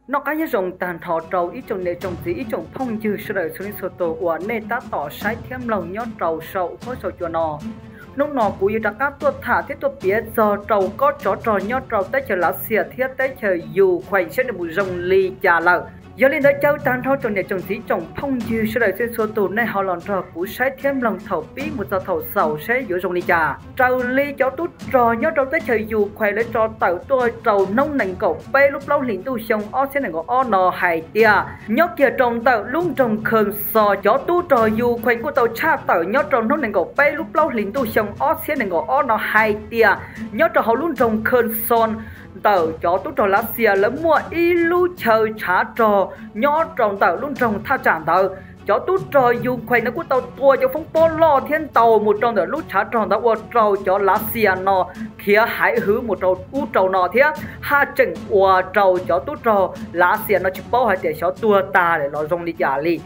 Noj qab nyob zoo tag nrho rau ib tsoom niam tsoom txiv ib tsoom phooj ywg sawv daws txhua leej txhua tus uas nej tab tom saib thiab mloog nyob rau saum huab saum cua no. Hnub no kuv yuav rov qab tuaj tham thiab tuaj piav txog rau kob tsov rog nyob rau teb chaws Lav Xias thiab teb chaws Ukraine seb nws mus zoo li cas lawm. Yog li ntawd caw tag nrho tsoom niam tsoom txiv tsoom phooj ywg sawv daws txhua leej txhua tus nej ho los nrog kuv saib thiab mloog thaum pib mus txog thaum xaus seb yuav zoo li cas. Raws li cov tub rog nyob rau teb chaws Ukraine lawv tso tawm tuaj rau hnub nees nkaum peb lub plaub hlis ntuj xyoo ob txhiab nees nkaum ob no hais tias nyob kiag rau ntawm lub nroog Kherson cov tub rog Ukraine kuj tau tshaj tawm nyob rau hnub nees nkaum peb lub plaub hlis ntuj xyoo ob txhiab nees nkaum ob no hais tias nyob rau hauv lub nroog Kherson ntawm cov tub rog Lav Xias lawv muaj ib lub chaw tshav rog nyob rau ntawm lub nroog thaj tsam ntawd. Cov tub rog Ukraine no kuj tau tua cov foob pob loj thiab ntaus mus rau ntawm lub tshav rog ntawd ua rau cov Lav Xias no khiav haiv hwv mus rau ub rau no thiab haj tseem ua rau cov tub rog Lav Xias no tsis paub hais tias xyov tuag tag lawm los zoo li cas li.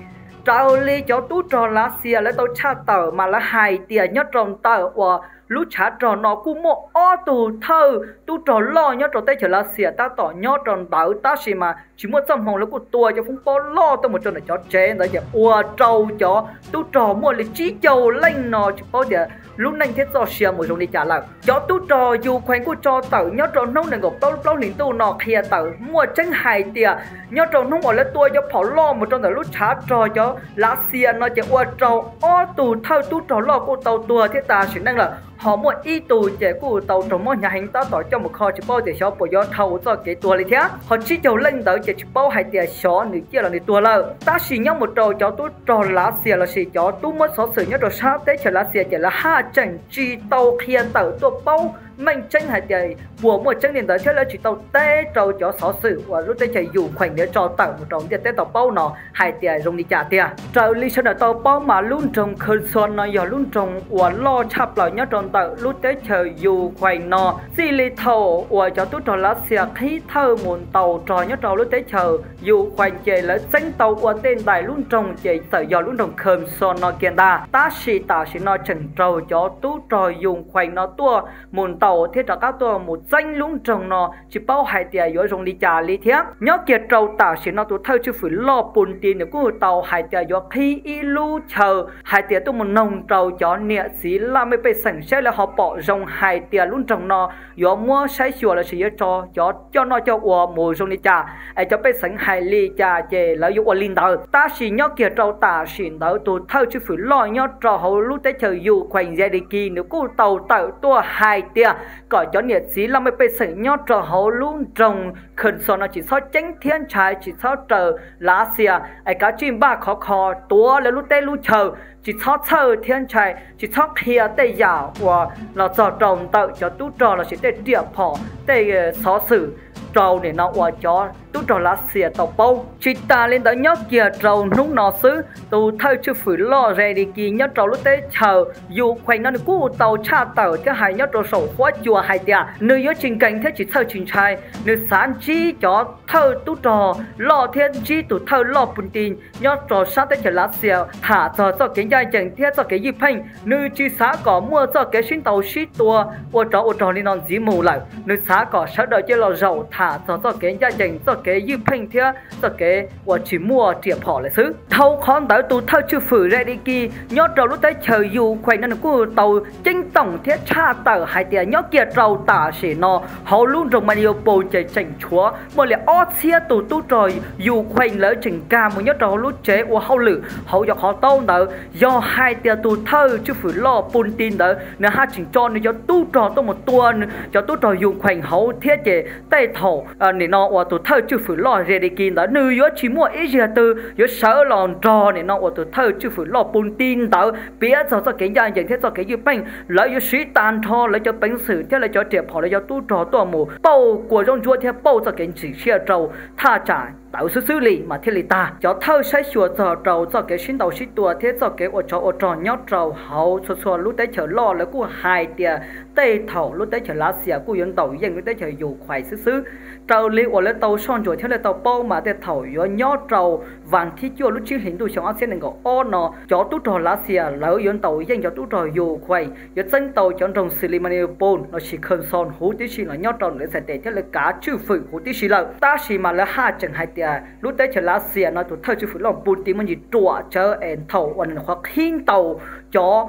Raws li cov tub rog Lav Xias lawv tau tshaj tawm mas lawv hais tias nyob rau ntawm uas lub tshav rog no kuj muaj ob tug thawj tub rog loj nyob rau teb chaws Lav Xias tab tom nyob rau ntawd tab sis mas tsis muaj txoj hmoo lawv kuj tua cov foob pob loj tuaj mus rau ntawm cov tsev ntawd ces ua rau cov tub rog muaj li tsib caug leej no tsis paub tias lub neej thiab txoj sia mus zoo li cas lawm. Cov tub rog Ukraine kuj tso tawm nyob rau hnub nees nkaum plaub lub plaub hlis ntuj no qhia tawm muaj tseeb hais tias nyob rau hnub uas lawv tua cov phom loj mus rau ntawm lub tshav rog cov Lav Xias no ces ua rau ob tug thawj tub rog loj kuj tau tuag thiab tas sim neej lawm, ho muaj ib tug ces kuj tau raug mob hnyav heev tab tom coj mus kho tsis paub tias xyov puas yuav dhau txoj kev tuag li thiab, ho tsib caug leej ntawd ces tsis paub hais tias xyov nws ciaj los nws tuag lawm. Tab sis nyob mus rau cov tub rog Lav Xias lossis cov tub muab xov xwm nyob rau sab teb chaws Lav Xias ces lawv haj tseem tsis tau qhia tawm tuaj paub meej tseeb hais tias puas muaj tseeb li ntawd thiab lawv tsis tau teb rau cov xov xwm uas lub teb chaws Ukraine nws tso tawm mus rau ntiaj teb tau paub no hais tias zoo li cas tiag. Raws li sawv daws tau paub mas lub nroog Kherson no yog lub nroog uas loj tshaj plaws nyob rau ntawm lub teb chaws Ukraine no. Txij li thaum uas cov tub rog Lav Xias qhib thawj mus ntaus rog nyob rau lub teb chaws Ukraine ces lawv txeeb tau ua tej ntais lub nroog ces txawm yog lub nroog Kherson no kiag ntag. Tab sis tam sim no tseem raug cov tub rog Ukraine no tuaj mus ntaus thiab rov qab tuaj mus txeeb lub nroog no tsis paub hais tias yuav zoo li cas li thiab. Nyob kiag rau tam sim no tus thawj tswj fwm loj Putin nws kuj tau hais tias yuav qhib ib lub chaw hais tias tuaj mus noog rau cov niam txiv laj mej pej xeem saib lawv ho pom zoo hais tias lub nroog no yuav muab saib xyuas lossis yuav tso cov coj noj coj ua mus zoo li cas es cov pej xeem hais li cas ces lawv yuav ua li ntawd. Tab sis nyob kiag rau tam sim ntawd tus thawj tswj fwm loj nyob rau hauv lub teb chaws Ukraine Zelensky nws kuj tau tawm tuaj hais tias kom cov niam txiv laj mej pej xeem nyob rau hauv lub nroog Kherson no tsis txhob ceeb thiab ntshai, tsis txhob raws Lav Xias es kav tsij npaj khov kho tuav lawv lub teb lub chaw, tsis txhob txhawj thiab ntshai, tsis txhob qhia tej yam uas los txog rau ntawm cov tub rog lossis tej riam phom tej xov xwm rau nim no uas cov tub rog Lav Xias tau paub. Tsis tas li ntawd nyob kiag rau hnub no xwb tus thawj tswj fwm loj Zelensky nyob rau lub teb chaws Ukraine no nws kuj tau tshaj tawm thiab hais nyob rau saum huab cua hais tias nws yuav tsis nkees thiab tsis txhawj tsis ntshai, nws xav ntsib cov thawj tub rog loj thiab ntsib tus thawj loj Putin nyob rau sab teb chaws Lav Xias tham txog txoj kev ncaj ncees thiab txoj kev ywj pheej. Nws tsis xav kom muaj txoj kev sib ntaus sib tua ua rov ua rog li no ntxiv mus lawm. Nws xav kom sawv daws cia los zaum tham txog txoj kev ncaj ncees, txoj kev ywj pheej thiab txoj kev uas tsis muaj riam phom lawm xwb. Dhau qhov ntawd tus thawj tswj fwm Zelensky nyob rau lub teb chaws Ukraine no nws kuj tau ceeb toom thiab tshaj tawm hais tias nyob kiag rau tam sim no hauv lub nroog Mariupol ces tseem tshuav muaj li ob txhiab tus tub rog Ukraine lawv tseem nkag mus nyob rau hauv lub tsev ua hauj lwm hauv cov qhov taub ntawd. Yog hais tias tus thawj tswj fwm loj Putin ntawd nws haj tseem tso nws cov tub rog tuaj mus tua cov tub rog Ukraine hauv thiab ces tej thaum nim no uas tus thawj tswj fwm loj Zelensky ntawd nws yuav tsis muaj ib zaug twg yuav sawv los nrog nim no uas tus thawj tswj fwm loj Putin ntawd piav txog txoj kev ncaj ncees thiab txoj kev ywj pheej. Lawv yuav siv tag nrho lawv cov peev xwm thiab lawv cov riam phom, lawv cov tub rog tuaj mus pauj kua zaub ntsuab thiab pauj txoj kev ntxim siab rau thaj tsam ntawd xwb xwb li mas thiaj li tag. Cov thawj saib xyuas txog rau txoj kev sib ntaus sib tua thiab txoj kev ua tsov ua rog nyob rau hauv txhua txhua lub teb chaws loj lawv kuj hais tias tej thaum lub teb chaws Lav Xias kuj yuav ntaus yeej lub teb chaws Ukraine xwb xwb. Raws li uas lawv tau soj ntsuam thiab lawv tau paub mas tej thaum yuav nyob rau vas thib cuaj lub tsib hlis ntuj xyoo ob txhiab nees nkaum ob no cov tub rog Lav Xias lawv yuav ntaus yeej cov tub rog Ukraine, yuav txeeb tau cov nroog xws li Mariupol lossis Kherson huv tib si los nyob rau lawv txhais tes thiab lawv kav tswj fwm huv tib si lawm. Tab sis mas lawv haj tseem hais tias lub teb chaws Lav Xias no tus thawj tswj fwm Vladimir Putin muaj ntsis ruam tsawv es thaum uas nws qhuav qhib ntaus cov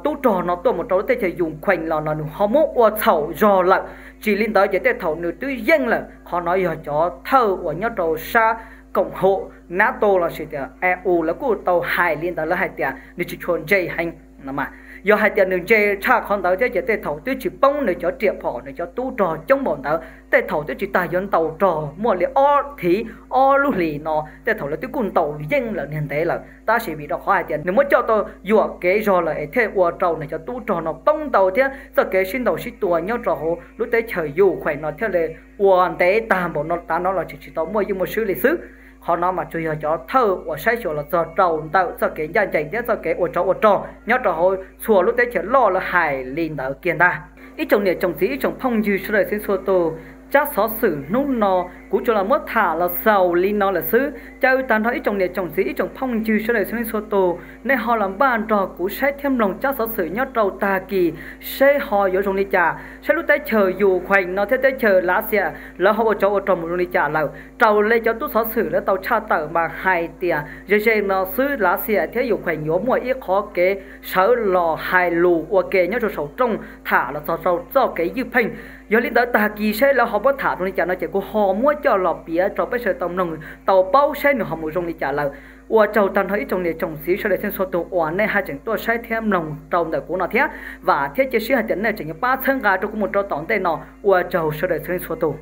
tub rog no tuaj mus rau lub teb chaws Ukraine los no nws ho muab ua txhaum zog lawm. Tsis li ntawd ces tej thaum nws twb yeej lawm. Qhov no yog cov thawj uas nyob rau sab koom haum NATO lossis tias E U lawv kuj tau hais li ntawd, lawv hais tias nws tsis tshua ntse heev. Yog hais tias nws ntse tshaj qhov ntawd thiab ces tej thaum twb tsis poob nws cov riam phom nws cov tub rog coob npaum ntawd, tej thaum twb tsis tas yuav ntaus rog muaj li ob thiv ob lub hlis no tej thaum lawv twb kuj ntaus yeej lawm niag ntev lawm. Tab sis vim rau qhov hais tias nws muab coj tau yuam kev zog lawm es thiaj ua rau nws cov tub rog no poob ntau thiab txoj kev sib ntaus sib tua nyob rau hauv lub teb chaws Ukraine no thiaj li ua ntev tag npaum no tav no los tsis tsis tau muaj yeej muaj swb li xwb. Qhov no mas tsuas yog cov thawj uas saib xyuas los txog rau ntawm txoj kev ncaj ncees thiab txoj kev ua tsov ua rog nyob rau hauv txhua lub teb chaws loj lawv hais li ntawd kiag ntag. Ib tsoom niam tsoom txiv ib tsoom phooj ywg sawv daws txhua tus, tsab xov xwm hnub no kuv tsuas los muab tham los xaus li no lawm xwb. Caw tag nrho ib tsoom niam tsoom txiv ib tsoom phooj ywg sawv daws txhua leej txhua tus, nej ho los npaj nrog kuv saib thiab mloog tsab xov xwm nyob rau tag kis seb ho yuav zoo li cas, saib lub teb chaws Ukraine no thiab teb chaws Lav Xias lawv ho ua tsov ua rog mus zoo li cas lawm. Raws li cov tub xov xwm lawv tau tshaj tawm mas hais tias ze ze no xwb Lav Xias thiab Ukraine yuav muaj ib qhov kev sawv los hais lus ua ke nyob rau saum rooj tham los txog rau txoj kev ywj pheej. Yog li ntawd tag kis seb lawv ho muab tham zoo li cas no ces kuv ho muab coj los piav rau peb sawv daws tau mloog tau paub seb nws ho mus zoo li cas lawm. Ua tsaug tag nrho ib tsoom niam tsoom txiv sawv daws txhua leej txhua tus uas nej haj tseem tuaj saib thiab mloog rau ntawm kuv no thiab vam thiab cia siab hais tias nej tseem yuav pab txhawb nqa rau kuv mus rau tom ntej no. Ua tsaug sawv daws txhua leej txhua tus.